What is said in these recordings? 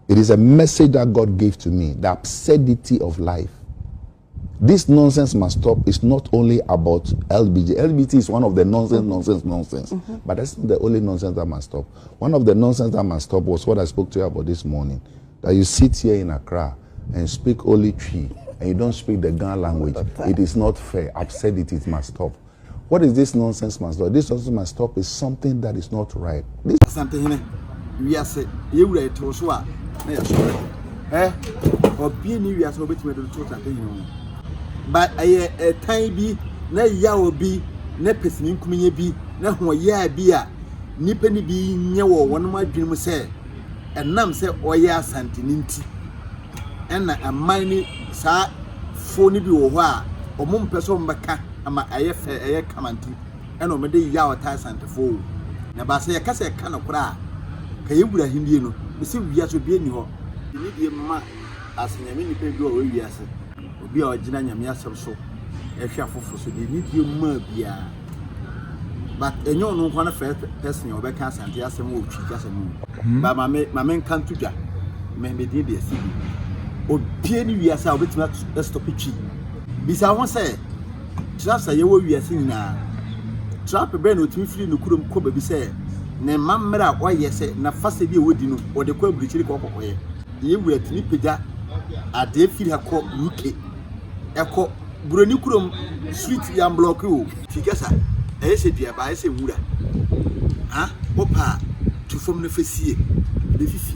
It is a message that God gave to me, the absurdity of life. This nonsense must stop is not only about LBJ. LBT is one of the nonsense, nonsense, nonsense. But that's not the only nonsense that must stop. One of the nonsense that must stop was what I spoke to you about this morning. That you sit here in Accra and speak only Twi and you don't speak the Ga language. It is not fair. Absurdity, it must stop. What is this nonsense must stop? This nonsense must stop is something that is not right. This Asantehene, wiase, yɛ wura yɛte wo so a na yɛsɔre. Ɛ ɔbea ni wiase a wobɛtumi de to Asantehene ho. Ba ɛyɛ ɛtan bi na yaw bi na pɛsɛmenkominya bi na hoɔyaa bi a nnipa no bi nyɛ wɔ wɔn adwene mu sɛ ɛnam sɛ ɔyɛ Asantene nti ɛna aman ne saa fo no bi wɔ hɔ a wɔn mpɛ sɛ wɔbɛka ama ɛyɛ fɛ ɛyɛ kama nti ɛna wɔde yaw taa Asantefoɔ o. Na baasa yɛka sɛ ɛka nokorɛ a ka yɛ wura ahennie no mesi wiase obi ani hɔ ne deɛ ma ase Nyame nipa bi a ɔwɔ wiase obi a ɔgyina Nyame asɛm so ɛhwɛ afoforɔ so deɛ ne deɛ ma biara, but ɛnyɛ ɔno nko no first person a ɔbɛka Asante asɛm wɔ Twi kasa mu ba. Maame nka nto dwa mɛ mɛdin de asi bi obie ne wiase a obɛtumi astop Twi. Bisa ho sɛ kyerɛ sɛ yɛwɔ wiase nyinaa trap bɛn na otumi firi ne kurom kɔ baabi sɛ ne mma mmerɛ a ɔyɛ sɛ n'afasa bi a wɔdi no ɔde kɔ aburukyiri kɔ kɔkɔyɛ. Yɛwura tumi pagya adeɛ firi ha kɔ UK, ɛkɔ buroni kurom street yan block o. Twi kasa ɛyɛ sɛ duaba, ɛyɛ sɛ nwura ha wopa a tu fam no fɛ sie bɛfifi.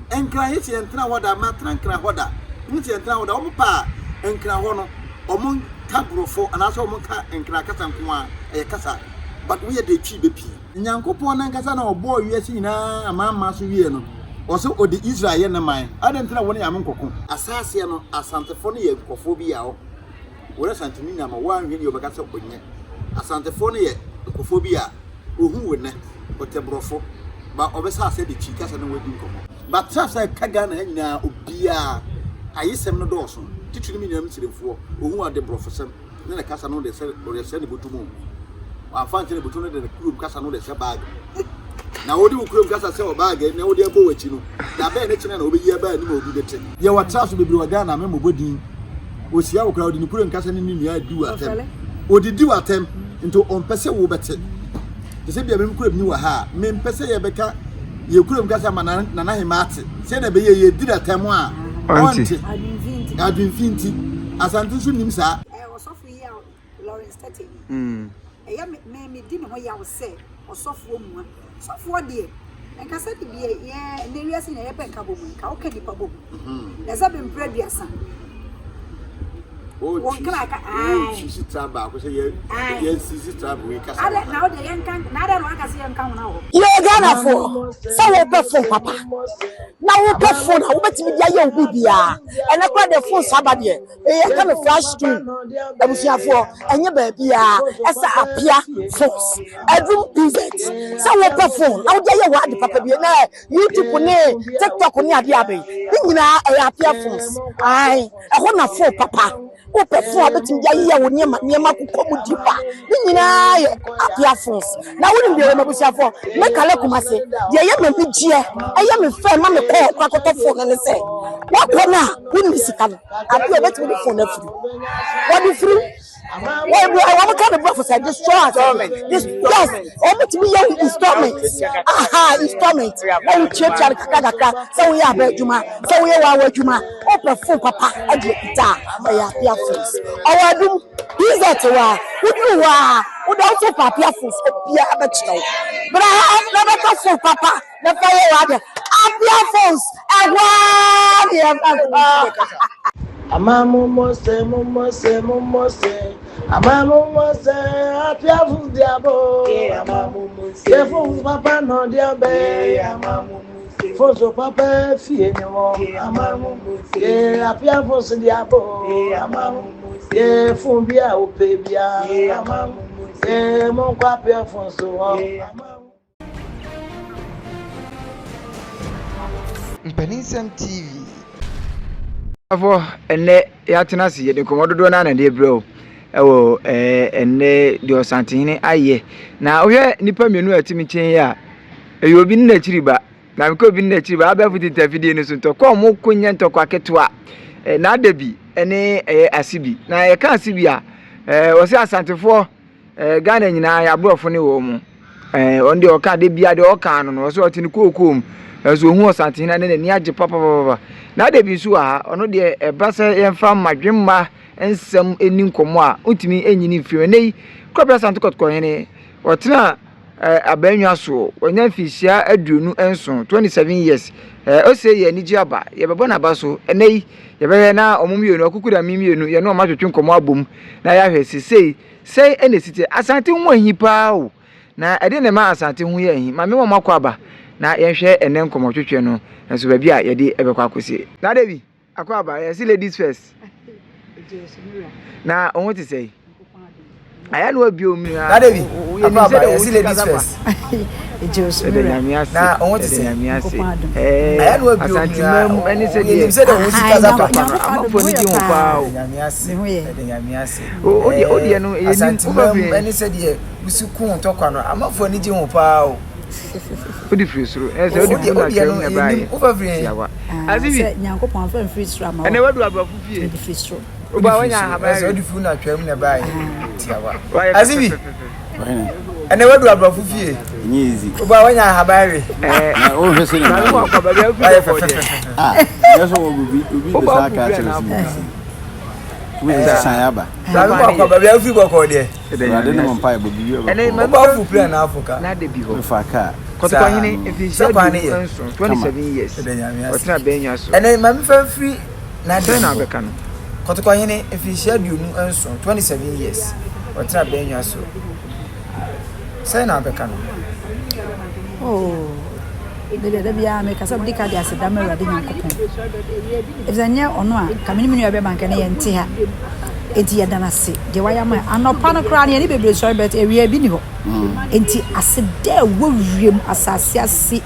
Nkran yɛ sɛ yɛntena hɔ da, ma tena Nkran hɔ da n sɛ yɛntena hɔ da. Ɔmo pa a Nkran hɔ no ɔmo nka borɔfo anaasɛ ɔmo nka Nkran kasa nko a ɛyɛ kasa, but woyɛ de Twi bɛpii. Nyankopɔn nankasa na ɔbɔɔ wiase nyinaa amaama so wie no, ɔsɛ ɔde Israel yɛ ne man. Adɛn nti na wɔne Nyame nkɔko asaseɛ no? Asantefoɔ no yɛ nkɔfoɔ bi a hɔ wɔn Asanteni nam a wɔanhwɛ ne ɔbɛka sɛ ɔnyɛ Asantefoɔ no yɛ nkɔfoɔ bi a ohu wo nɛ ɔtɛ borɔfo ba ɔbɛsa asɛ de Twi kasa ne wɔadi nkɔmmɔ. But sɛ ɛka Ghana ha nyinaa obiara ayesɛm no dɔɔso titiri no mi nyinam nkyerɛmfoɔ ohu ade borɔfosɛm ne ne kasa no de sɛ ɔde sɛ ne bɔtɔ mu wamfa nkyɛn ne bɔtɔ no de ne kurom kasa no de sɛ bag na wode wo kurom kasa sɛ wɔ bag na wode abɔ w'akyi no da bɛn ne kyerɛ na wobɛyi aba anim a obi bɛte. Yɛwɔ tra so bebree wɔ Ghana. Me mmɔbɔ din osia wo koraa ɔde ne kurom kasa ne ne nua adi wɔ atɛm, ɔdidi wɔ atɛm nti ɔmpɛ sɛ wobɛte te sɛ bia me kurom ni wɔ ha a mempɛ sɛ yɛbɛka yɛ kurom kasa ma nana hema ate sɛ na ɛbɛyɛ yɛdi n'atɛm a ɔnte adwemfi nti Asante nso nim saa. Ɔsɔfo yi a Lawrence Tete yi, ɛyɛ me di ne ho yaw sɛ ɔsɔfoɔ mua sɔfoɔ deɛ nkasa de bi yɛ ne wiase na yɛpɛ nka bɔ mu nka woka nipa bɔ mu na sɛ bɛmpere 30 wɔn kra ka. Wotwi si tra baako sɛ yɛ yɛnsi si tra wei kasa. Adɛ na wode yɛnka na adɛ na waka sɛ yɛnka ho na wɔ Yɛ Ghanafoɔ sɛ wopɛ phone papa na wopɛ phone a wobɛtumi de ayɛ wo biribiaa. Ɛnɛ kora deɛ phone saa ba deɛ ɛyɛ ka no flash screen. Abusuafoɔ, ɛnyɛ baabiaa ɛsɛ Apia Phones, Adum PZ. Sɛ wopɛ phone na wode ayɛ wɔ ade papa bi na YouTube ne TikTok ne adeɛ abɛyi ne nyinaa, ɛyɛ Apia Phones. Ae, ɛhɔ na phone papa. Wopɛ phone a wobɛtumi de ayeyɛ wo nneɛma nneɛma kokɔ mu di pa ne nyinaa yɛ Apia Phones. Na wonim deɛ wɔ mabusuafoɔ mekale Kumase deɛ ɛyɛ m'ani gyeɛ, ɛyɛ me fɛ ma me kɔɔ kɔ akɔtɔ phone no ne sɛ wakɔ no a wonni sika no adeɛ a wobɛtumi de phone no afiri wɔde firi wɔn ka ne brɔfo sɛ destroy yes, wɔn tumi yɛ installment, aha, installment na wotuatua no kakra kakra sɛ woyɛ aba adwuma, sɛ woyɛ wawa adwuma. Wopɛ phone papa ɛde akuta a, ɛyɛ Apia Phones. Ɔwɔ Adum PZ wɔ a woduru hɔ a wode wo phone Apia Phones, obiara bɛkyerɛ wo. Bra ha na bɛtɔ phone papa na fa yɛ w'ade. Apia Phones, ɛhɔ ara ne yɛbɛkɔ. Amamumose, mumose, mumose, amamumose, apiafo diabo, amamumose, phones papa no diabe, amamumose, phones papa fie ni wo, amamumose, apiafo diabo, amamumose, phone bia ope bia, amamumose, monkɔ apiafo so hɔ. Mpaninsɛm TV. Afɔ ɛnɛ yɛatena ase yɛde nkɔmmɔ dodoɔ no ana de brɛ wo ɛwɔ ɛnɛ deɛ Ɔsantehene ayɛ. Na wohwɛ nnipa mmienu a ɛte me nkyɛn yi a, ɛyɛ obi ne n'akyiri ba. Na mekɔ obi no n'akyiri ba abɛɛfo tete afidie no so ntɔkwa a wɔko nyɛ ntɔkwa ketewa. Eh, na ada bi ne ɛyɛ ase bi. Na yɛka ase bi a, eh, wɔsɛ Asantefoɔ eh, Ghana nyinaa yɛ aborɔfo ne wɔn mu. Eh, wɔn deɛ ɔka de bia deɛ ɔka no no, wɔsɛ ɔte ne kookoo mu. Ɛnso ohun Ɔsantehene ne n'ani agye papapapa. Na ada bi nso wɔ ha, ɔno deɛ ɛba sɛ yɛmfa mmadwemma nsɛm nni nkɔmmɔ a, wontumi nyi ne mfiri mu. Ɛnnɛ yi, Korabea Asante Kɔtɔkɔhene, ɔtena eh, abannwa soɔ, wanya mfirihyia 27, 27 years. Eh, ose yɛ anigye aba, yɛbɛbɔ n'aba so. Ɛnnɛ yi, yɛbɛhwɛ na wɔn mmienu, akukudame mmienu, yɛne wɔn atwetwe nkɔmmɔ abom na yɛahwɛ sesei sɛn ɛna ɛsi teɛ. Asante ho ahi paa o, na ɛde na ɛma Asante ho yɛ ahi. Ma me wɔn akɔ aba na yɛnhwɛ ɛnnɛ nkɔmmɔtwetwe no nso baabi a yɛde ɛbɛkɔ akɔsie. Na Debbie, akɔ aba, yɛse ladies first. Na wo ho te sɛn? Ayɛ na wabie omi na. Na Debbie, akɔ aba, yɛse ladies first. Ɛda Nyame ase. Na wo ho te Ɛda sɛn? Nyame ase. Ayɛ na wabie omi Asanteman mu ɛne sɛ yɛnim sɛ deɛ wo si kasa fa. Papa no, amanfoɔ ani gye ho paa o. Ɛda Nyame ase. Ɛda Nyame ase. O deɛ o deɛ no yɛnim. Asanteman mu ɛne sɛ deɛ wo si ko ntɔkwa no, amanfoɔ ani gye ho paa o. Wode firi soro. Ɛsɛ sɛ wode firi na twam na ɛbaeɛ. Wofa firi he? Tiawa. Asibi. Sɛ Nyankopɔn amfa mfiri soro ama wo. Ɛnɛ wadu aborɔfo fie. Mede firi soro. Woba wanya ahaban Ɛsɛ wode firi na twam na ɛbaeɛ. Tiawa. Wayɛ Asibi. fɛfɛfɛfɛ. Ɛnɛ wadu aborɔfo fie. Ɛnyɛ easy. Woba wanya ahaban we. Na wohwɛ sɛ ne Maame wakɔ baabi a wofiri Wayɛ bɔkɔɔ deɛ. fɛfɛfɛfɛ. Ah, nyɛ sɛ obi obi Woba bɛsa wofu aka brɛ akyerɛ na sɛ afo. biribi sei. Wobɛsɛ san aba. Maame wakɔ baabi a wofiri bɔkɔɔ deɛ. Awurade ne mo mpaebɔ biribi Ɛnɛ bɛkɔ. maame Woba wofu plane na afo ka. N'ade bi hɔ. Mefa kaa. Kɔtɔkɔhene mfinhyia Sɛ kwan ne yɛ. 27, 27 years. Ɛda Nyame ase. Ɔtena bɛnwa so. Ɛnɛ maame fa mfiri n'ade Sɛn na bi hɔ. wabɛka no? Kɔtɔkɔhene mfinhyia 27, 27 years. Ɔtena bɛnwa so. Sɛn na wabɛka no? Oh, me deɛ da biara meka sɛ mede ka de aseda ma Awurade Nyankopɔn. Efisɛ nyɛ ɔno a, ka me ne me nua bɛma nka ne yɛnte ha. Enti yɛda no ase deɛ wayɛ ama yɛn. Anɔpa no koraa no yɛne bebree sɔre but awia bi ni hɔ. Enti aseda a ɛwɔ wiem, asase ase,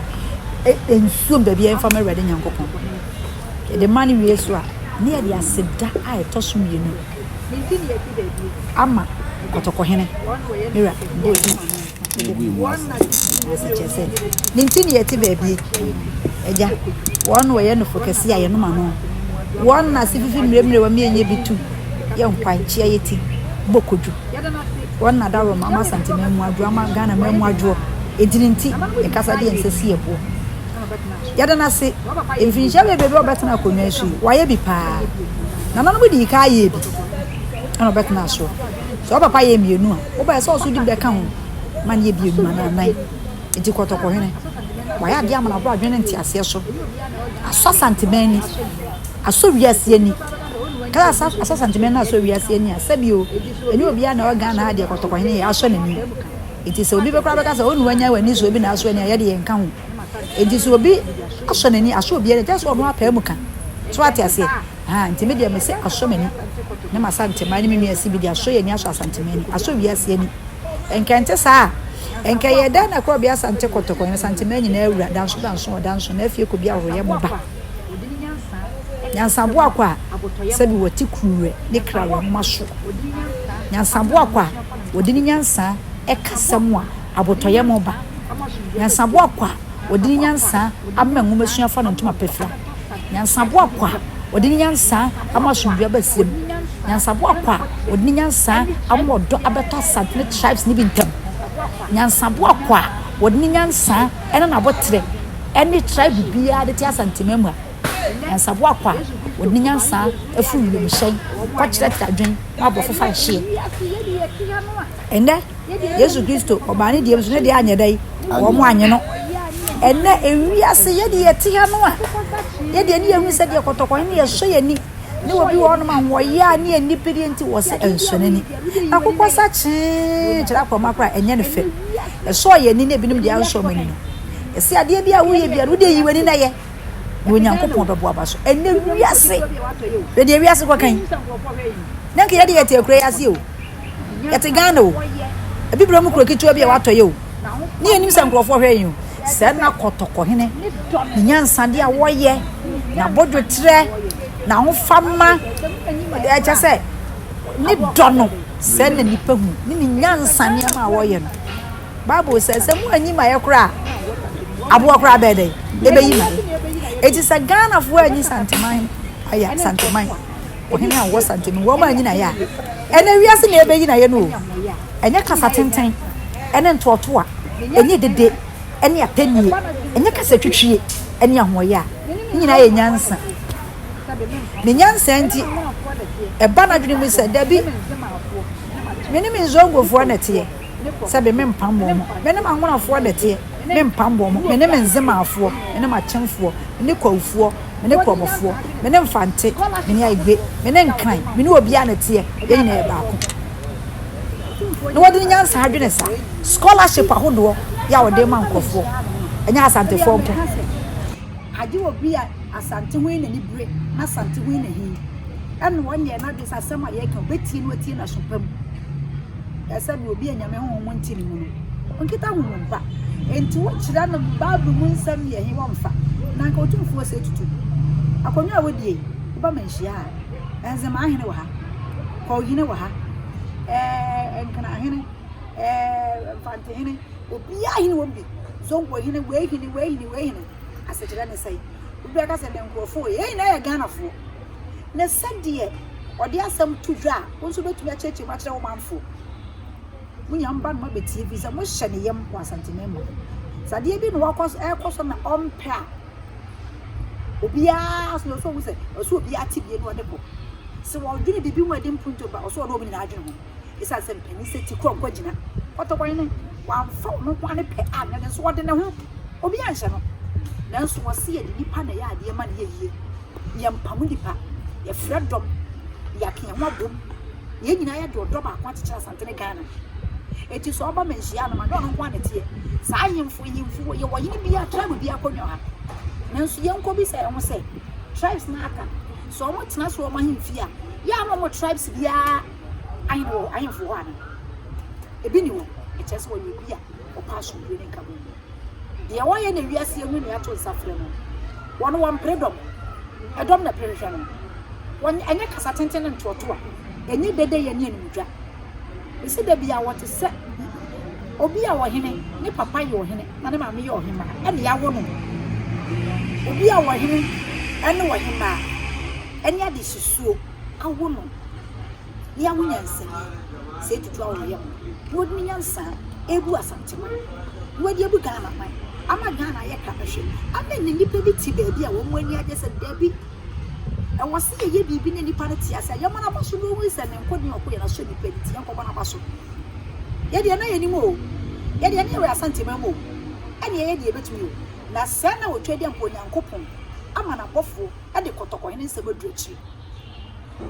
nsuom baabi a yɛmfa ma Awurade Nyankopɔn. Yɛde ma no wie so a, ne yɛde aseda a ɛtɔ so mmienu ama Kɔtɔkɔhene, Mira, Mbodu. Ase kyerɛ sɛ, ne nti ne yɛte baabi. Agya, wɔn na wɔyɛ nofo kɛse a yɛnom ano. Wɔn na ase fifi mmerɛmmerɛ wɔn yɛnyɛ bi tu, yɛ nkwan, kyia yɛ ti, bɔ kodwo. Wɔn na daworo ama Asante man mu adwo, ama Ghana man mu adwoɔ. Enti ne nti, yɛkasa de yɛn nsa si yɛ boɔ. Yɛda no ase. Mfinhyia bebrebe a ɔbɛtena akonnwa yi so yi, wayɛ bi paa. Nananom dii kan yɛɛ bi, ɛna ɔbɛtenaa soɔ. Sɛ wo papa yɛ mmienu a, wobɛyɛ sɛ ɔso de bi bɛka ho ma no yɛ bienu anaa nnan. Nti Kɔtɔkɔhene, wayɛ adeɛ ama no aboro adwene ne nteaseɛ so. Asɔ Asanteman ani, asɔ wiase ani. Ka sɛ asɔ Asanteman na asɔ wiase ani a, sɛbi o, ɛnyɛ obiara na ɛwɔ Ghana ha deɛ Kɔtɔkɔhene yɛ asɔ n'ani. Nti sɛ obi bɛkora bɛka sɛ ɔne wanya w'ani so obi na asɔ ani a, yɛde yɛnka ho. Nti sɛ obi asɔ n'ani, asɔ obiara ani, kyerɛ sɛ ɔno apaa mu ka. So ate aseɛ? Ahaa, nti me deɛ mese asɔ m'ani ne m'Asanteman ne me nua Sibi deɛ asɔ yɛn ani asɔ Asanteman ani, asɔ wiase ani. Nka ɛnte saa a, nka ɛyɛ dɛn na Korɔbea Asante Kɔtɔkɔ ne Asanteman nyinaa awura danso danso ɔdanso na afie kɔbi ahoroyɛ mo ba. Nyansaboakɔ a sɛbi wɔte kuruwerɛ ne krawerɛ nwoma so. Nyansaboakɔ a wɔde ne nyansa ɛka sɛm a abotɔyam ba. Nyansaboakɔ a wɔde ne nyansa ama nwomasua fa no ntoma pafira. Nyansaboa kwa a ɔde ne nyansa ama asomdwoe aba serɛ mu. Nyansaboa kwa a ɔde ne nyansa ama ɔdɔ abɛtɔ Asante ne tribes no bi ntam. Nyansaboa kwa a ɔde ne nyansa ne n'aboterɛ ne tribe biara de te Asanteman mu ha. Nyansaboa kwa a ɔde ne nyansa foro wiemhyɛn kɔkyerɛkyerɛ adwene ma aborɔfo fa nhyeɛ. Ɛnnɛ, Yesu Kristo, ɔbaa ne deɛ mu so ne deɛ anyɛ dɛn? Wɔn anye no. Ɛnnɛ, ewiase yɛ deɛ yɛte ha no a, yɛ deɛ ne yɛhu sɛ deɛ kɔtɔkɔhe ne yɛsɔ yɛn ani ne obi wɔ hɔnom a wɔyɛ a ne yɛn nipadeɛ nti wɔ sɛ ɛnsɔ n'ani. Akokɔ sa kyee kyerɛ akorɔma koraa ɛnyɛ ne fɛ. Ɛsɔɔ yɛn ani na ebinom deɛ ansɔ wɔn ani no. Ɛsɛ adeɛ bi a woyɛ biara wode yi w'ani na yɛ. Na Onyankopɔn bɛboa ba so. Ɛnnɛ wiase, hwɛ deɛ wiase kɔka yi. Na nka yɛde yɛte akura yi ase o. Yɛte Ghana o. Abibirem mu kuro ketewa bi a watɔ yɛ o. Ne yɛnim sɛ nkurɔfoɔ hwɛ yɛn o. Sɛ na kɔtɔkɔhene, ne nyansadeɛ a wɔyɛ, n'abodwokyerɛ, n'ahofama, ɛkyɛ sɛ ne dɔ no, sɛ na nipa hu ne ne nyansa nneɛma a wɔyɛ no. Bible sɛ, sɛ mo anyi ma yɛ koraa a, Aboɔ koraa bɛyɛ dɛn? Ɛbɛyi ma yɛ. Eti sɛ Ghanafoɔ anyi Santeman ayɛ Santeman, ɔhene a ɔwɔ Santemu, wɔn anyi na yɛ a, ɛnɛ wiase na ɛbɛyi na yɛ no o. Ɛnyɛ kasa tenten, ɛne ntoɔtoa, ɛnyɛ dede, ɛne atɛnnie, ɛnyɛ kasa twitwie, ɛne ahoɔyɛ a. Ne nyinaa yɛ nyansa. Ne nyansa nti, ɛba n'adwene mu sɛ, dabi, me ne me Nzongofoɔ na ɛteɛ, sɛbe mempam wɔn, me ne m'Anwonafoɔ na ɛteɛ, mempam wɔn, me ne me Nzemafoɔ, me ne m'Akyemfoɔ, me ne Kwawufoɔ, me ne Korɔmɔfoɔ, me ne Mfante, me ne Aigbe, me ne Nkran, me ne obiara na ɛteɛ, yɛn nyinaa yɛ baako. Na wɔde ne nyansa adwene saa. Scholarship ahodoɔ yɛ a wɔde ma nkurɔfoɔ, ɛnyɛ Asantefoɔ nko. Agye obi a Asante ho yi n'ani bere na Asante ho yi n'ahi ɛna ɔnyɛ n'adwene sɛ asɛm a yɛka obetie no atie n'aso pa mu. Ɛsɛ bi obi a Nyame honhom nte ne mu no, ɔnkita honhom pa. Enti wokyerɛ no Bible mu nsɛm yɛ he wɔmfa. Na anka Otumfoɔ sɛ tutu. Akonnwa a wodie yi, woba manhyia a, Nzemaa hene wɔ ha, Kwawu hene wɔ ha, ɛɛ Nkran hene, ɛɛ Mfante hene, obiara hene wɔ mu bi. Zongo hene, wei hene, wei hene, wei hene. Asekyerɛ ne sɛn? Obi bɛka sɛ ne nkurɔfoɔ, yɛn nyinaa yɛ Ghanafoɔ. Na sɛdeɛ ɔde asɛm to dwa a, wo nso wobɛtumi akyerɛkyerɛ mu akyerɛ wo manfoɔ. Mo nyinaa moba no mabɛtie firi sɛ mohyɛ ne yam wɔ Asanteman mu. Sɛ adeɛ bi na wakɔ so ɛrekɔ so na ɔmpɛ a, obiara so na ɔsɛ ɔhu sɛ ɔsɛ obiara te bie na ɔde kɔ. Sɛ wɔdwene biribi ho a ɛde mpuntuo ba, ɔsɛ ɔne wɔn nyinaa adwene ho. Esiane sɛ mpanin sɛ ti korɔ nkɔ gyina kɔtɔkwan no, wamfa ɔno nko ara ne pɛ anyɛ ne nso ɔde ne ho. Obi anhyɛ no. Nanso wɔse yɛde nipa na ɛyɛ adeɛ ma no yɛ yie. Yɛmpamo nipa, yɛfrɛ dɔm, yɛaka yɛn ho abom. Yɛn nyinaa yɛde ɔdɔ baako akyekyere Asante ne Ghana. Eti sɛ ɔba manhyia no ma nyɛ ɔno nko ara na ɛteɛ. Saa ahemfo ahemfo wɔ yɛwɔ hene biara tribe biara akonnwa ha. Nanso yɛnkɔbisa yɛn ho sɛ tribes no aka sɛ wɔtena so wɔn ahemfie a yɛ a na wɔn tribes biara ahene wɔ ahemfo hɔ ana? Ebi ni hɔ. Ɛkyerɛ sɛ wɔyɛ obi a ɔpɛ asomdwoe ne nkabom. Deɛ ɔyɛ na wiase ehu nea ato nsa frɛ no. Wɔn wɔmpere dɔm. Ɛdɔm na ɛpere hwehwɛ no. Wɔn ɛnyɛ kasa tenten ne ntoɔtoa. Ɛnyɛ dedeyɛ ne animdwa. Mesi da bi a wɔte sɛ obi a ɔhene, ne papa yɛ ɔhene na ne maame yɛ ɔhemmaa ɛna yɛawo no. Obi a ɔhene ɛne ɔhemmaa ɛne adesusuo awo no. Ne awo nyansani sɛ etutu a ɔyɛ ho na ɔde ne nyansa ebu Asanteman na wɔde abu Ghana man ama Ghana ayɛ krabɛhwɛ ama ne nnipa bi te baabi a wɔn ani agye sɛ dabi ɛwɔ sɛ yɛyɛ biribi na nnipa no te ase a yɛma no aba so na ɔhu sɛ ne nko ne ɔko yɛ na so nnipa nti yɛnkɔbɔ no aba so. Yɛdeɛ na yɛnim o yɛdeɛ ne yɛwɔ Asanteman mu o ɛne yɛyɛ deɛ yɛbɛtumi o na sɛ na wɔtwa di ampa Onyankopɔn ama n'abɔfoɔ de kɔtɔkɔhene nsɛm aduru akyiri.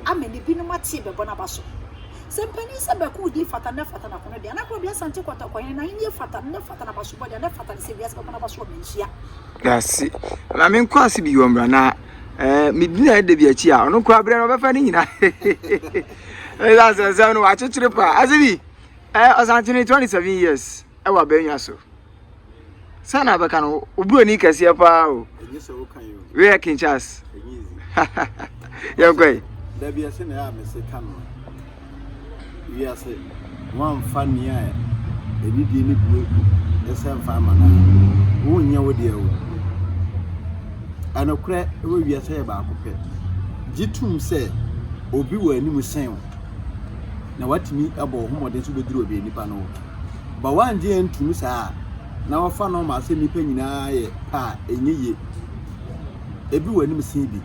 Ama ne binom ate bɛbɔ n'aba so. Sɛ mpanin sɛ bɛko wo din fata no fata n'akono deɛ, anaa obi asante kɔtɔkɔhene n'ahennie fata no ne fata n'abasobɔ deɛ, na ɛfata no sɛ wiase bɛbɔ n'aba so wɔ manhyia. Dase. Ma me nkɔ ase bi wɔ mbra na eh, me di na ɛda bi akyi a ɔno koraa berɛ no ɔbɛfa ne nyina. Ɛsɛ asɛnsɛm no wakyekyere paa. Ase bi, eh, ɔsantene 27 years ɛwɔ abɛnwa so. Sɛ na bɛka no, oburoni kɛseɛ paa o. Wei yɛ King Charles. Yɛnkɔ yi. Dabi ɛsɛ na ɛyɛ a mese ka no. Wiase, wɔamfa nea anidie ne buo ɛsɛ mfa ama no a, wonyɛ wo deɛ o. Ɛnokorɛ wɔ wiase yɛ baako pɛ. Gye tom sɛ obi wɔ anim sen wo na watumi abɔ wo ho mmɔden sɛ wobɛduru baabi a nipa no wɔ. Ba woangye antum saa a, na wɔfa nɔɔma sɛ nnipa nyinaa yɛ pɛ a, ɛnyɛ yie. Ebi wɔ anim sen bi.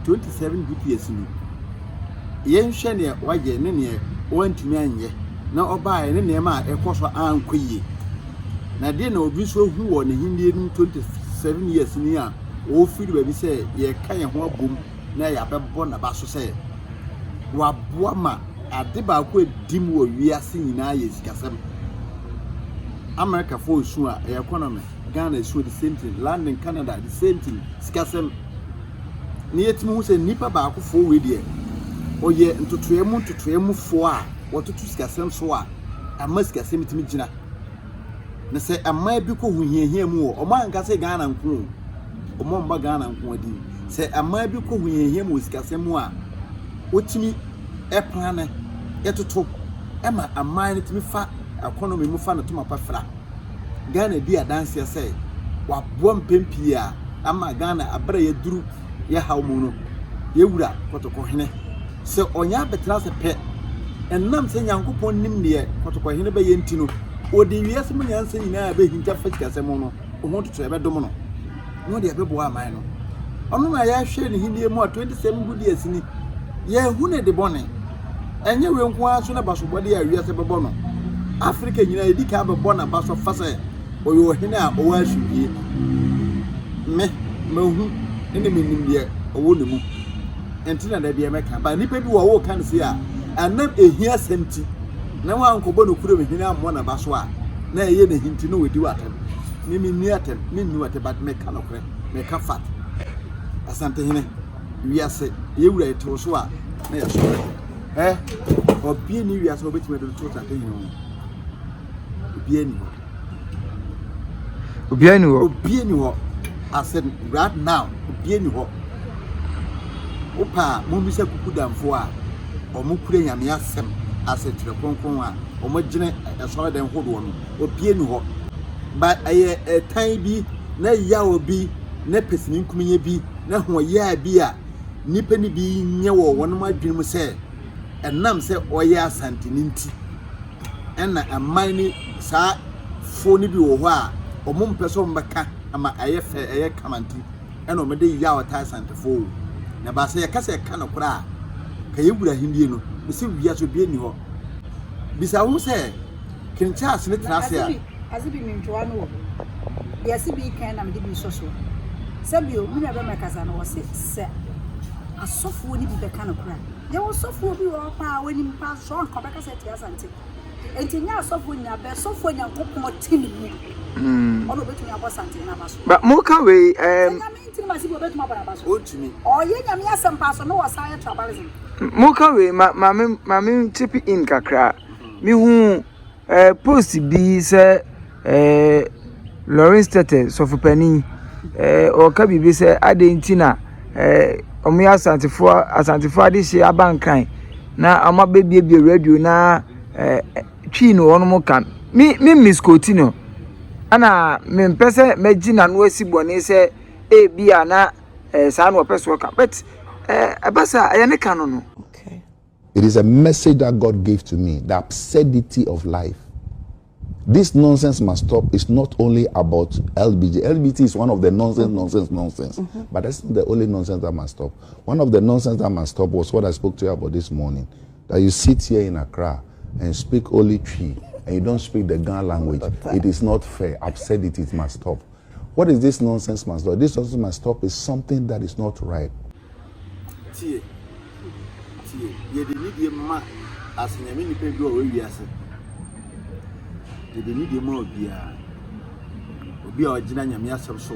27 good years ni. Yɛnhwɛ neɛ wayɛ ne neɛ wantumi anyɛ na ɔbaeɛ ne nneɛma a ɛkɔ so ankɔ yie. Na deɛ na obi nso ahu wɔ n'ahennie no mu 27 years ni a ɔrefiri baabi sɛ yɛka yɛn ho abom na yɛabɛbɔ n'aba so sɛ waboa ma ade baako a ɛdi mu wɔ wiase nyinaa yɛ sikasɛm. Amerikafoɔ resu a, ɛyɛ economy. Ghana esu the same thing. London, Canada, the same thing. Sikasɛm. Na yɛtumi hu sɛ nnipa baakofoɔ wei deɛ, ɔyɛ ntotoeɛ mu ntotoeɛ mufoɔ a wɔtoto sikasɛm so a ama sikasɛm tumi gyina. Na sɛ aman bi kɔ hohiahia mu wɔ, wɔn anka sɛ Ghana nko o, wɔn mma Ghana nko adi. Sɛ aman bi kɔ hohiahia mu wɔ sikasɛm mu a, wotumi plane toto ma aman no tumi fa economy mu fa no toma pa fra. Ghana di adanseɛ sɛ Waboa mpɛn pii a ama Ghana aberɛ a yɛaduru yɛ haw mu no, yɛ wura Kɔtɔkɔhene, sɛ ɔnya abɛtena ase pɛ, ɛnam sɛ Nyankopɔn nim neɛ Kɔtɔkɔhene bɛyɛ nti no, ɔde wiase mu nyansa nyinaa bɛhinta fa sikasɛm ho no ho ntotoeɛ bɛdom no, na ɔde ɛbɛboa aman no. Ɔno na yɛahwɛ ne hennie mu a 27 good years ni, yɛahu ne de bɔne. Ɛnyɛ wei nko ara nso na basobɔdeɛ a wiase bɛbɔ no. Afrika nyinaa yɛdi kan bɛbɔ n'abaso fa sɛ ɔyɛ ɔhene a ɔwɔ asomdwie. Me, mahu ne menim deɛ ɔwɔ ne mu. Nti na da biara mɛka. Ba nnipa bi wɔ hɔ wɔka no sei a, ɛnam ehia asɛm ti na wankɔbɔ no kurom hene ammɔ n'aba so a, na ɛyɛ n'ahi nti na wɔdi w'atɛm. Me menni atɛm, menni w'atɛm but meka nokorɛ, meka fact. Asantehene, wiase, yɛ wura yɛte wo so a na yɛasɔre. Ɛ, ɔbea ni wiase a wɔbɛtumi de no to Asantehene ho. Obiara ni hɔ. Obiara ni hɔ. Obiara ni hɔ. I said right now, obiara ni hɔ. Wopa a mommisa kukudamfoɔ a wɔn kura nyame asɛm ase twerɛ kronkron a wɔn gyene ɛsɔredan hodoɔ no, obiara ni hɔ. Ba ɛyɛ ɛtan bi na yaw bi na pɛsɛmenkominya bi na hoɔyaa bi a nnipa no bi nyɛ wɔ wɔn adwene mu sɛ ɛnam sɛ ɔyɛ Asanteni nti. ɛna aman ne saa foɔ no bi wɔ hɔ a wɔn mpɛ sɛ wɔn bɛka ama ɛyɛ fɛ ɛyɛ kama nti ɛna wɔn de yaw taa asantefoɔ o na baasa yɛka sɛ ɛka no koraa ka yɛ wura ahennie no mesi wia so bie ni hɔ bisa ho sɛ King Charles ne tena ase a ase bi mentwewa no wɔ hɔ deɛ ase bi kan na mede bi sɔ so sɛ bio me nua bɛma kasa no wɔ se sɛ asɔfoɔ no bi bɛka no koraa Yɛwɔ sɔfoɔ bi wɔ hɔ paa ɔnim paa sɛ ɔnka ɔbɛkasa atia Asante. Enti nyɛ asɔfoɔ nyinaa bɛ sɔfoɔ a Nyankopɔn te ne mu. Ɔna ɔbɛtumi abɔ Asante n'aba so. Ba mo ka wei Sɛ Nyame nti no masi bi ɔbɛtumi abɔ n'aba so. Ɔntumi. Ɔyɛ Nyame asɛm paa so na ɔsan yɛ tribalism. Mo ka wei ma ma me ma me chip in kakra. Me hu Eh, post bi sɛ eh, Lawrence Tete sɔfopanin eh, ɔka biribi sɛ adɛn nti na eh, wɔn yɛ asantefoɔ asantefoɔ adehyeɛ aba nkran na wɔn abɛbiebie radio na eh, twi no wɔn ka me me miskoti no ɛna mempɛ sɛ mɛgye n'ano asi bɔne sɛ ebi a na eh, saa na ɔpɛ so ɔka but eh, ɛba saa ɛyɛ ne ka no no. Okay. It is a message that God gave to me, the absurdity of life. This nonsense must stop. It's not only about LBJ. LBT is one of the nonsense, nonsense, nonsense. Mm -hmm. But that's not the only nonsense that must stop. One of the nonsense that must stop was what I spoke to you about this morning. That you sit here in Accra and speak only Twi and you don't speak the Ga language. It is not fair. Absurdity, it must stop. What is this nonsense must stop? This nonsense must stop is something that is not right. Tie, tie, yɛde nidie ma ase nyame nipa bi a ɔwɔ wiase. Yɛde nidie ma obiara. Obi a ɔgyina nyame asɛm so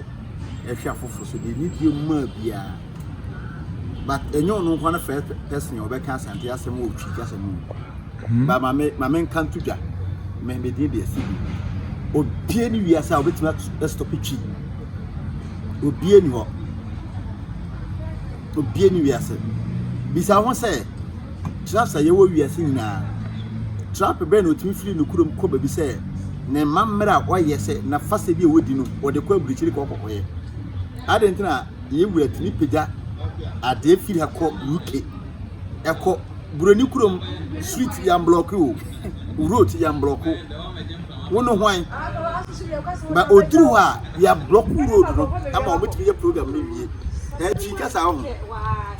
ɛhwɛ afoforo so de nidie ma obiara. But ɛnyɛ ɔno nko na first person a ɔbɛka asante asɛm wɔ twi kasa mu. Hmm. Ba maame maame nka nto dwa. Me me din de asi bi. Obie ne wiase a obetumi astɔpe twi. Obie ni hɔ. Obie ni wiase. Bisa ho sɛ traps a yɛwɔ wiase nyinaa. Trap bɛn na otumi firi ne kurom kɔ baabi sɛ ne mmammerɛ a ɔyɛ sɛ n'afasɛ bi a wɔdi no wɔde kɔ aburukyiri kɔ kɔkɔyɛ. Adɛn nti na yɛn wura tumi pagya adeɛ firi ha kɔ UK ɛkɔ buroni kurom street yɛn blɔko o road yɛn blɔko wo ne hwan ba oduru hɔ a yɛ blɔko road no ama wɔn tumi yɛ program no wie ɛɛ twi kasa ho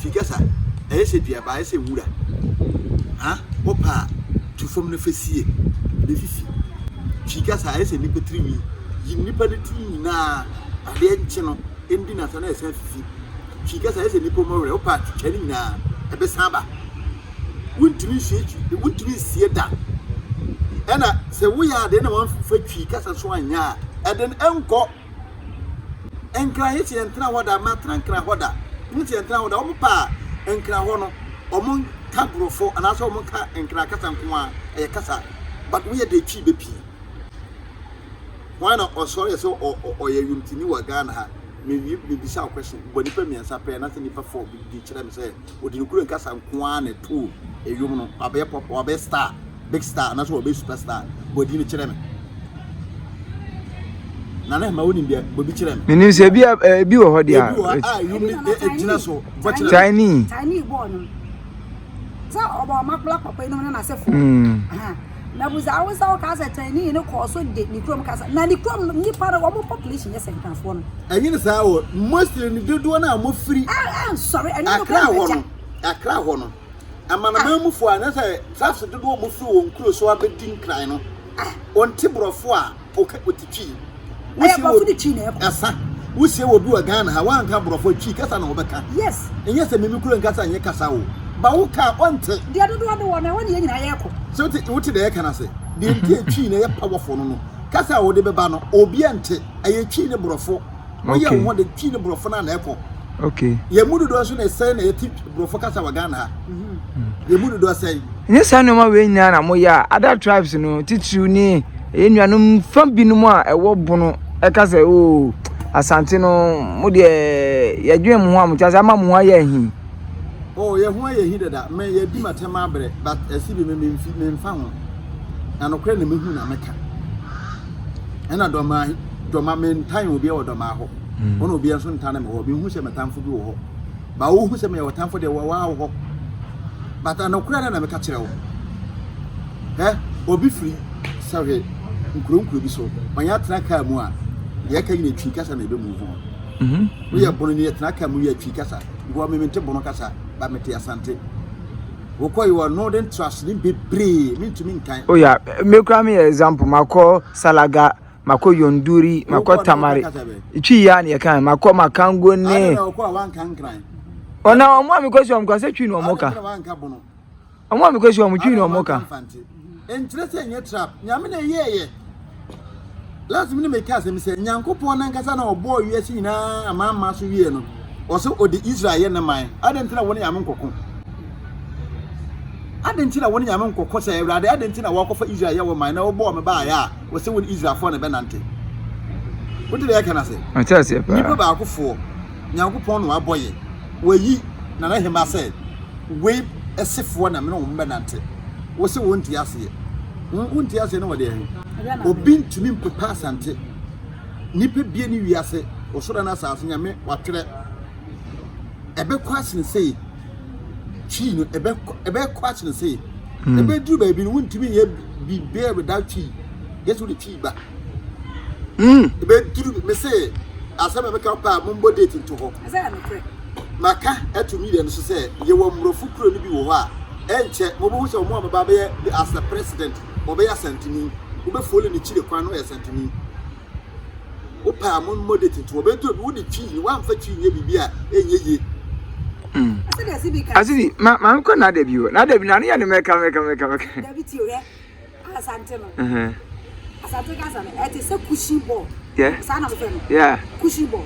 twi kasa ɛyɛ sɛ duaba ɛyɛ sɛ nwura ha wɔpa a tu fam no fɛ sie bɛfifi twi kasa ɛyɛ sɛ nipa tirinwi yi nipa ne tiri nyinaa adeɛ nkye no ɛndi na sa na ɛsan fifi Twi kasa ayɛ sɛ nnipa mu werɛ, wopɛ a twitwa ne nyinaa, ɛbɛsan aba. Wontumi nsie twi, wontumi nsie da. Ɛna sɛ woyɛ adeɛ na wɔamfa twi kasa so anyɛ a, ɛde no ɛnkɔ. Nkran yɛ sɛ yɛntena hɔ da, matena nkran hɔ da. Mo sɛ yɛntena hɔ da, wɔn pa a nkran hɔ no, wɔn nka borɔfo anaasɛ wɔn nka nkran kasa nko a, ɛyɛ kasa. But woyɛ de twi bɛpii. Hwan na ɔsɔre sɛ ɔyɛ yomtini wɔ Ghana ha? Mewie mebisa wo question, bɔ nipa mmiɛnsa pɛ anaasɛ nipa four bi di kyerɛ me sɛ ɔde ne kuro nkasa nko ara na ɛtoo ewiem no, wabɛyɛ pop, wabɛyɛ star, big star anaasɛ wabɛyɛ super star. Bɔ din no kyerɛ me. Nana Hema wonim deɛ bobi kyerɛ me. Menim sɛ ebi ebi wɔ hɔ deɛ. Ebi wɔ hɔ a yum ne gyina so bɔ kyerɛ. Chinese. Chinese bɔɔ no. Sɛ ɔbɔ ɔma kpla papa yi no ne n'asefo. Na busa awo sɛ ɔka sɛ Chinese no kɔɔ so de ne kurom kasa. Na ne kurom nipa no wɔn population yɛ sɛ nkrafoɔ no. Ɛnyɛ ne saa wɔ mostly ne dodoɔ no a wɔfiri. Ɛnsɔre ɛno no Accra hɔ no Accra hɔ no amanaman mufoɔ a na sɛ trafs dodoɔ wɔfiri wɔn kuro so abɛdi nkran no wɔnte borɔfo a Oka ɔte twi. Ɛyɛ borɔfo ne twi na ɛkɔ. Ɛsa. Wosie wɔ bi wɔ Ghana ha wanka borɔfo twi kasa na wɔbɛka. Yes. Ɛnyɛ sɛ mimi kura nkasa nyɛ kasa o. Ba wo ka ɔnte. Deɛ dodoɔ de wɔ no ɛhɔ ne yɛn nyinaa yɛkɔ. Sɛ wote wote deɛ yɛka no ase. Deɛ nti a twi na ɛyɛ powerful no no. Kasa a wɔde bɛba no obi ɛnte. Ɛyɛ twi ne borɔfo. Woyɛ wo ho de twi ne borɔfo no a na ɛkɔ. Okay. Yɛn mu dodoɔ nso na ɛsɛn na yɛte borɔfo kasa wɔ Ghana ha. Yɛn mu dodoɔ sɛn. Nyɛ saa nneɛma wei nyinaa na moyɛ a other tribes no titiriw ne yɛn nuanom fa binom a ɛwɔ bono ɛka sɛ oo oh, asante no mo deɛ yɛdwen mo ho a mo kyɛ sɛ ama mo ho ayɛ ahi. Oh, yɛn ho ayɛ ahi dada. Me yɛdi m'atɛm abrɛ but ɛsi bi me memfi memfa ho. Na nokorɛ na mehu na meka. Ɛna dɔma dɔma mentan obi wɔ dɔma hɔ. Wɔn obi nso ntane me hɔ. Mehu sɛ metamfo bi wɔ hɔ. Ba wohu sɛ meyɛ ɔtamfo deɛ wɔ waa wɔ hɔ. But anokorɛ na na meka kyerɛ wo. Hɛ, obi firi sɛhwɛ nkuro nkuro bi so, ɔnyɛ atena kaa mu a, deɛ ɛka nyina twi kasa na ɛbɛ move on. Mhm. Woyɛ bono ni yɛtena kaa mu yɛ twi kasa. Because me mente bono kasa, but mete asante. Wokɔ yi wɔ Northern Trust ne bebree, mentumi nkan. Oh yeah, me kura me yɛ example, makɔ Salaga, makɔ Yonduri, makɔ Tamale. Twi ya na yɛka, makɔ Makango ne. Ɔna ɔmo a mekɔ si ɔmo ka sɛ twi na ɔmo ka. Ɔmo a mekɔ si ɔmo twi na ɔmo ka. Nkyerɛ sɛ nyɛ trap, nyame na ɛyɛɛyɛ. Last minute meka asɛm sɛ Nyankopɔn nankasa na ɔbɔɔ wiase nyinaa amaama so wie no, ɔsɛ ɔde Israel yɛ ne man. Adɛn nti na wo ne Nyame nkɔko? Adɛn nti na wo ne Nyame nkɔko sɛ Awurade adɛn nti na wɔakɔfa Israel yɛ wo man na wobɔɔ me baeɛ a wɔsɛ wo ne Israelfoɔ na ɛbɛnante? Wote deɛ ɛka no ase? Ɔte aseɛ paa. Nnipa baakofoɔ, Nyankopɔn na wabɔ yɛ. Wayi Nana Hema sɛ wei ɛsefoɔ na me ne wɔn bɛnante. Wo se wonte aseɛ. Wonte aseɛ ne wɔde ɛhe? Obi ntumi mpepa Asante. Nipa bie ne wiase, ɔsoro ne asase, Nyame watwerɛ. Ɛbɛkɔ asene sei. Twi no ɛbɛkɔ ɛbɛkɔ akyene sei. Hmm. Ɛbɛduru baabi no wontumi nyɛ biribiara without twi. Yɛsɛ wode twi ba. Hmm. Ɛbɛduru me se asɛm a meka paa mombɔ date nto hɔ. Maka ɛto media no so sɛ yɛwɔ mmorɔfo kuro no bi wɔ hɔ a ɛnkyɛ mobɛhu sɛ wɔn a wɔba bɛyɛ as a president wɔbɛyɛ asanteni wobɛfolo ne kyire kwan no yɛ asanteni. Wopɛ a mo mmɔ date nti wɔbɛduru bi wode twi woamfa twi nyɛ biribi a ɛnyɛ yie. Mm. Asidi, ma ma nkɔ na da bi o. Na da bi na no yɛ ne mɛka mɛka mɛka mɛka. Dabi ti o hwɛ. Asante no. Mhm. Asante kasa no ɛte sɛ cushion ball. Yeah. Saa na mofrɛ no. Yeah. Cushion ball.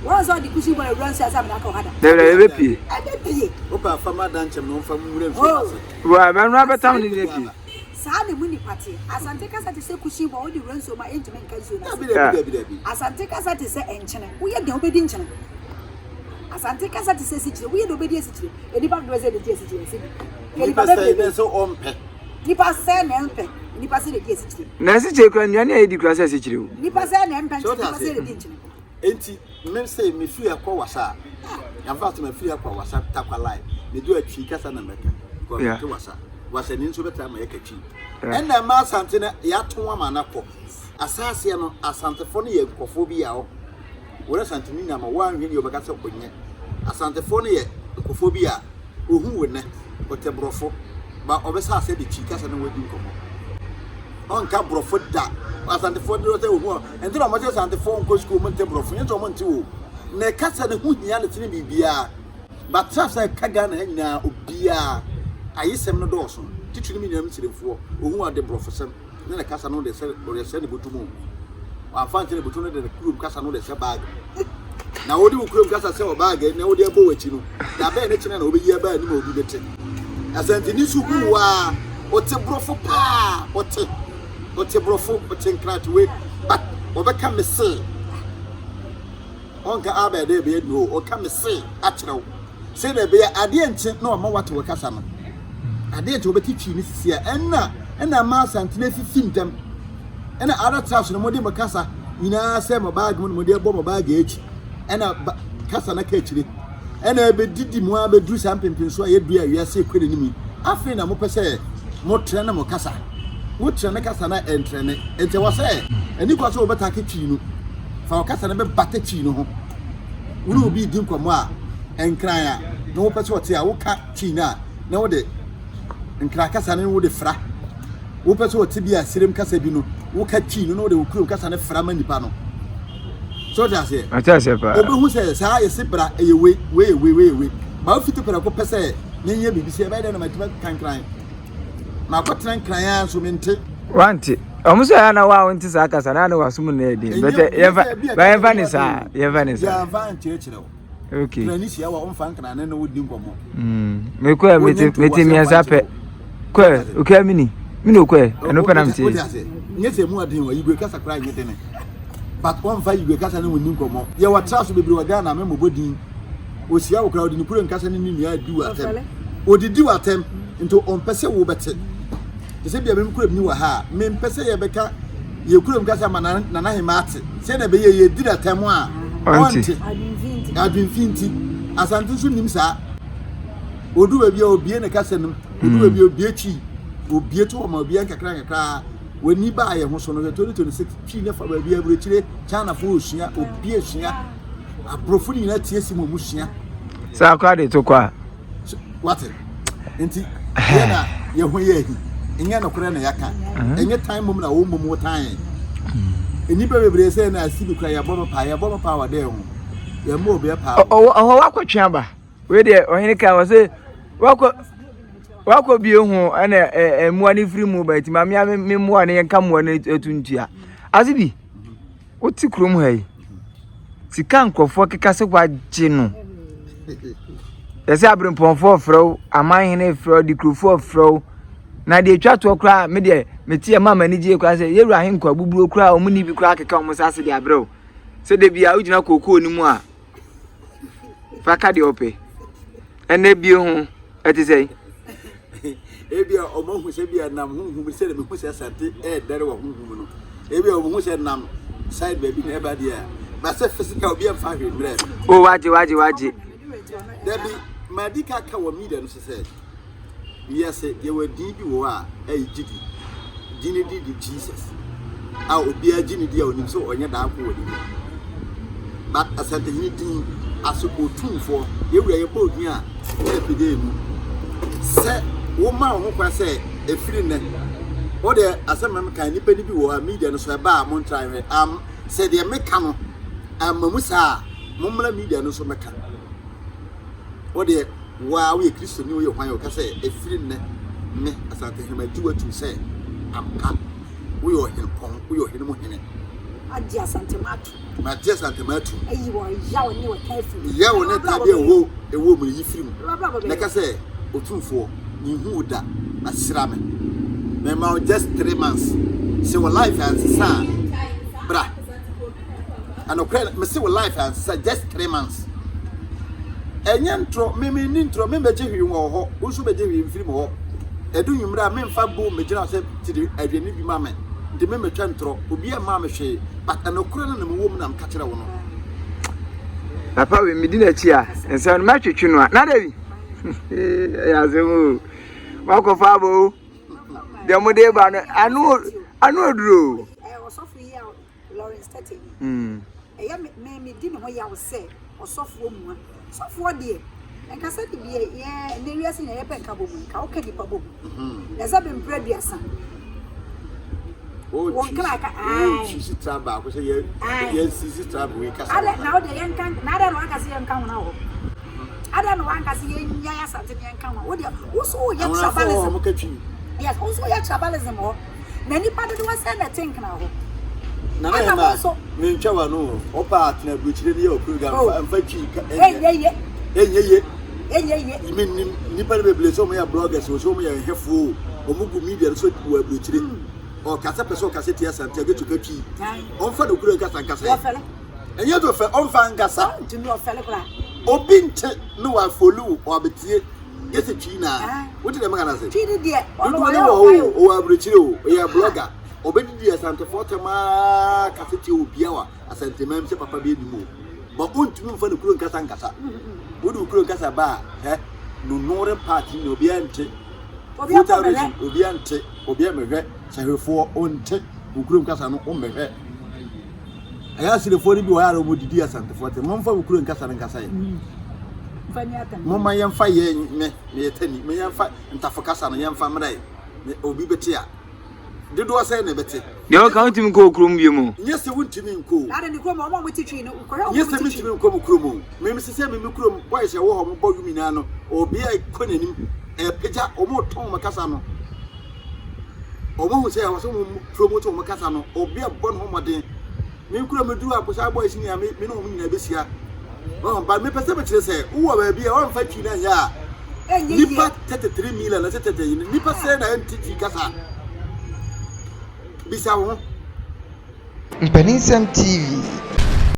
Wɔn sɛ ɔde cushion ball awura nsuo ase amena akɔ hada. Dabi dabi ebe pie. Ebe pie. Wopɛ afa ma dankyɛm na ɔmfa mu nwura nsuo ase. Wa bɛn no abɛtam ne ne pie. Saa na emu nnipa teɛ. Asante kasa te sɛ kusin bɔ, wode wura nsuo mu a, ɛntumi nka nsuo no ase. Dabi, dabi, dabi, dabi. Asante kasa te sɛ nkyene, woyɛ dɛn wobɛdi nkyene. Asante kasa te sɛ asikyire, woyɛ dɛn wobɛdi asikyire. Nnipa dodoɔ sɛ na ɛdi asikyire, ɛsɛ bi. Nnipa sɛ na ɛsɛ ɔmpɛ. Nnipa sɛ na ɛmpɛ, nnipa sɛ na ɛdi asikyire. Na asikyire kura nnuane a yɛdi kura sɛ asikyire o. Nnipa sɛ na ɛmpɛ nkyene, nnipa sɛ na ɛdi nkyene. Enti me se mefiri ha kɔ Wasa a, yɛmfa sɛ mafiri ha kɔ Wasa Tarkwa line, medu a Twi kasa na mɛka because mete Wasa. Wasani nso bɛtra ma yɛka Twi. Ɛna ɛma Asante no yɛato ama no akɔ. Asaseɛ no Asantefoɔ no yɛ nkurɔfoɔ bi a wɔn Asanteni nam a wɔanhwɛ ni wɔbɛka sɛ ɔnyɛ. Asantefoɔ no yɛ nkurɔfoɔ bi a wɔhu wo nnɛ, ɔtɛ borɔfo, ba ɔbɛsa asɛ de Twi kasa na wɔadi nkɔmmɔ. Ɔnka borɔfo da. Asantefoɔ de sɛ ohu a, ɛnti na wɔn sɛ Asantefoɔ nkɔ sukuu wɔn nte borɔfo, nyɛ sɛ wɔn nte o. Na kasa no ho hia no sene biribiara. But tra sɛ ɛka Ghana ha nyinaa obiara ayesɛm no dɔɔso. Titiri me nuanom Nsirimfoɔ, ohu a ɔde borɔfosɛm ne ne kasa no de sɛ ɔde sɛ ne bɔtɔ mu. Wamfa nkyɛ ne bɔtɔ no de ne kurom kasa no de sɛ baage mu. Na wode wo kurom kasa sɛ wɔ baage na wode abɔ w'akyi no, da bɛn ne kyena na wobɛyi aba anim a obi bɛte. Asanteni so hu wo a, ɔte borɔfo paa, ɔte, ɔte borɔfo, ɔte nkratoe, but ɔbɛka me se. Ɔnka abɛɛ dɛ ɛbɛyɛ no, ɔka me se akyerɛ wo. Sɛ na ɛbɛyɛ adeɛ nkye na ɔma wate wɔ kasa no. Adeɛ nkye wɔbɛte twi ne sisi a, ɛna ɛna ama Asantene afifi ntɛm. Ɛna other tribes no mode mo kasa. nyinaa sɛ mo baage mu na mode bɔ mo baage akyi ɛna ba kasa no ka akyire ɛna ɛbɛdidi mu ara bɛduru saa mpempenso a yɛduru a wiase rekɔ n'anim yi afei na mopɛ sɛ motrɛ ne mo kasa wotrɛ ne kasa na ɛntrɛ ne nti ɛwɔ sɛ ɛni kwa sɛ wobɛtake twi no fa wo kasa no bɛbata twi no ho wo ne obi di nkɔmmɔ a nkran a na wopɛ sɛ ɔte a woka twi no a na wode nkran kasa no wode fra Wopɛ sɛ ɔte bi a serem kasa bi no, woka twi no na wode wo kurom kasa no fra ma nipa no. So ɔte aseɛ? Ɔte aseɛ paa. Obehu sɛ saa yɛse bra ɛyɛ wei, wei yɛ wei, wei yɛ wei. Ba wofiti prɛko pɛ sɛ menyɛ biribi sɛ ɛbɛyɛ dɛn na matumi aka nkran. Makɔtena nkran ara nso mente. Wante. Ɔmo sɛ ɛyɛ na wa a wonte saa kasa na na wasom no yɛ den. Bɛtɛ yɛmfa ba yɛmfa ne saa, yɛmfa ne saa. Yɛmfa nkyerɛkyerɛ wo. Okay. Kra ne hyia wa ɔmfa nkra ne ne wo di nkɔmmɔ. Mm. Me kɔ mete mete mmiɛnsa pɛ. Kɔ okura mini. Mini okɔ ɛno pɛ na mete. Nyɛ sɛ mu aden wɔ Igwe kasa kora nyɛ dene. But ɔmfa Igwe kasa ne wo ni nkɔmmɔ. Yɛ wɔ tra so bebree wɔ Ghana me mmɔbɔ din. Ohyia wo kora ɔde ne kuro nkasa ne ne nua di wo atɛm. Odidi wo atɛm nti ɔmpɛ sɛ wo bɛte. Te sɛ bia me kurom ni wɔ ha a, mempɛ sɛ yɛbɛka yɛ kurom kasa ma Nana Hema ate. Sɛ na ɛbɛyɛ yɛdi n'atɛm a, ɔnte. Adwemfi nti. Asante nso nim saa. Odu baabi a obie ne kasa no mu. Odu baabi a obie twi. Obie to hɔ ma obie nkakra nkakra. W'ani baa yɛn ho so no, hwɛ 2026 twi ne fa baabi aburokyire, Chinafo resua, obie sua. Aborɔfo no nyinaa tie si mu ɔmo sua. Saa koraa de to kɔ a. Wate? Nti, yɛ na yɛ ho yɛ ahi. Nyɛ nokorɛ na yɛaka. Mhm. Ɛnyɛ tan mmom na wɔn mmom wotan yɛn. Nnipa bebree sɛ na asi bi kora yɛbɔ mo paa, yɛbɔ mo paa wɔ dɛn ho? Yɛmmɔ obi paa. Ɔhɔ wakɔtwe aba. Wei deɛ ɔhene ka wɔ sɛ wakɔ wakɔ bie ho ɛna mmoa no firi mu ba nti maame a me mmoa no yɛnka mmoa no atu ntua. Ase bi. Wote kurom ha yi, sika nkurɔfoɔ keka sɛ wagye no. Yɛsɛ aberempɔnfoɔ frɛ wo, amanhene frɛ wo, dikurofoɔ frɛ wo. Na deɛ ɛtwa toɔ koraa, me deɛ mete ɛma m'ani gye koraa sɛ yɛwura ahenkwa abuburo koraa wɔn ni bi koraa keka wɔn nsa ase de abrɛ wo. Sɛ da bi a wogyina kookoo no mu a, fa ka deɛ ɔpɛ. Ɛnɛ bie ho ɛte sɛ. Ebi a wɔn ahu sɛ bi a nam honhom sɛ na mehu sɛ asante ɛɛdɛre wɔ honhom no. Ebi a wɔn hu sɛ nam side baabi na ɛba deɛ a, ba sɛ physical obi ɛmfa hwee mmerɛ. O wagye wagye wagye. Dabi, madi ka ka wɔ media no so sɛ. Wiase, yɛwɔ din bi wɔ hɔ a ɛyɛ gyidi. Din no din de Jesus. A obiara gye ne di a onim sɛ ɔnyɛ daa nko wɔ ne mu. But Asantehene din ase otumfoɔ, yɛwura yɛbɔ odin a na ɛpagya yɛ mu. Sɛ woma wo ho kwan sɛ ɛfiri nnɛ, wo deɛ asɛm a meka nnipa no bi wɔ hɔ a media no so ɛba a montra nhwɛ. Am, sɛ deɛ meka no amma mu saa a, mommra media no so mmɛka. Wo deɛ Wo ara woyɛ Kristoni, woyɛ hwan? Ɔka sɛ, Ɛfiri nnɛ, me, Asantehene, magye wo atum sɛ ampa woyɛ ɔhempɔn, woyɛ ɔhene mu hene. Agye Asantehene atum. Magye Asantehene atum. Ayi wɔ yaw ne ɔtaa firi mu. Yaw ne ɔtaa bi a ɛwɔ ɛwɔ mu no yi firi mu. Na ɛka sɛ, Otumfoɔ, menhu wo da, na hyira me. Mema wo just 3 months. Sɛ wɔ life ansesa a, bra. Ɛnokorɛ, mese wo life ansesa just 3 months. Ɛnyɛ ntorɔ, me menni ntorɔ, me mmɛgye hwee wɔ hɔ, wo nso bɛgye hwee mfiri me hɔ. Ɛdu nwummerɛ a memfa bowl mmɛgyina hɔ sɛ kyere aduane bi ma me, nti me mmɛtwa ntorɔ, obiara mmaa me hwee, but ɛnokorɛ no na mewɔ mu na meka kyerɛ wo no. Papa wei medi n'akyi a nsɛm no mɛtwetwe no a na dabi ɛyɛ asɛm o wakɔfa aba o deɛ mode ba no ano ano aduro o. Ɔsɔfo yi a Lawrence Tete yi. Ɛyɛ me me me di me ho yaw sɛ ɔsɔfoɔ mua. Sɔfoɔ deɛ nka sɛ de bi yɛ ne wiase nyinaa yɛpɛ nka bɔ mu nka woka nipa bɔ mu. Na sɛ bempere 30. Wɔn kra ka ayi. Sisi tra baako sɛ yɛ yɛ sisi tra wei kasa. Adɛ na wode yɛn nka na adɛ na wanka sɛ yɛn nka ho na wɔ. Adɛ na wanka sɛ yɛn nya yɛ asante ne yɛn nka ho. Wo deɛ wo so yɛ tribalism. Yes, wo so yɛ tribalism hɔ. Na nnipa dodoɔ sɛn na ɛte nkena hɔ? Nana Ɛna mo Emma, nso. mentwa w'ano o, wopɛ a tena aburokyire no yɛ wɔ program Oh. fa mfa twi ka ɛnyɛ Ɛnyɛ ye, ɛnyɛ ye. ɛnyɛ ye. Mennim nnipa no bebree sɛ wɔyɛ bloggers o, sɛ wɔyɛ nhwɛfoɔ o, wɔn gu media no so wɔ aburokyire. Ɔkasa pɛ sɛ ɔkasa tia Asante a, gye ka twi. Ae. Ɔmfa nokorɛ nkasa nkasa yɛ. Wɔfɛle. Ɛnyɛ sɛ ɔfɛ, ɔmfa nkasa. Ɔntumi ɔfɛle koraa. Obi nte ne wafolu wo, ɔabɛtie. Gye sɛ twi na. Wote deɛ meka no ase? Twi ne deɛ, ɔno Dodoɔ no wayɛ wɔ ɔkwan hɔ o. o, ɔwɔ aburokyire o, ɔyɛ blogger. Ɔbɛdidi Asantefoɔ atɛm ara kasa tia obiara wɔ Asanteman mu sɛ papa bi anim o. But wontumi mfa ne kuro nkasa nkasa. Wode wo kuro nkasa ba a, hɛ, no northern part nyina obiara nte. Volta region obiara nte, obiara mmɛhwɛ. Sahwɛfoɔ ɔnte wo kurom kasa no wommɛhwɛ. Ɛyɛ Asirefoɔ no bi wɔ hɔ a wɔdidi Asantefoɔ atɛm. Momfa wo kuro nkasa no nkasa yɛ. Momma yɛmfa yɛ me meyɛ tani me yɛmfa ntafo kasa no yɛmfa mmra yɛ. Obi bɛte a. Dodoɔ sɛn na ɛbɛte? Deɛ ɔka wontumi nkɔ wo kurom bio mu. Nyɛ sɛ wontumi nkɔ o. Nyɛ sɛ mentumi nkɔ mo kurom o. Me me sɛ me me kurom boys ɛwɔ hɔ mo bɔ dwom nyinaa no obi a kɔ n'anim ɛpagya wɔn tɔn wɔn kasa no wɔn ahu sɛ ɛwɔ sɛ wɔn promote wɔn kasa no obi a bɔ ne ho mmɔden me kura me duru akosa boys ni a me me ne wɔn nyinaa bɛhyia wɔn ba mepɛ sɛ mekyerɛ sɛ wowɔ baabi a wɔmfa twi no anyɛ a nipa 33 million na sɛ tɛtɛ yi nipa sɛ na ɛnte twi kasa bisa wo ho. Mpaninsɛm TV.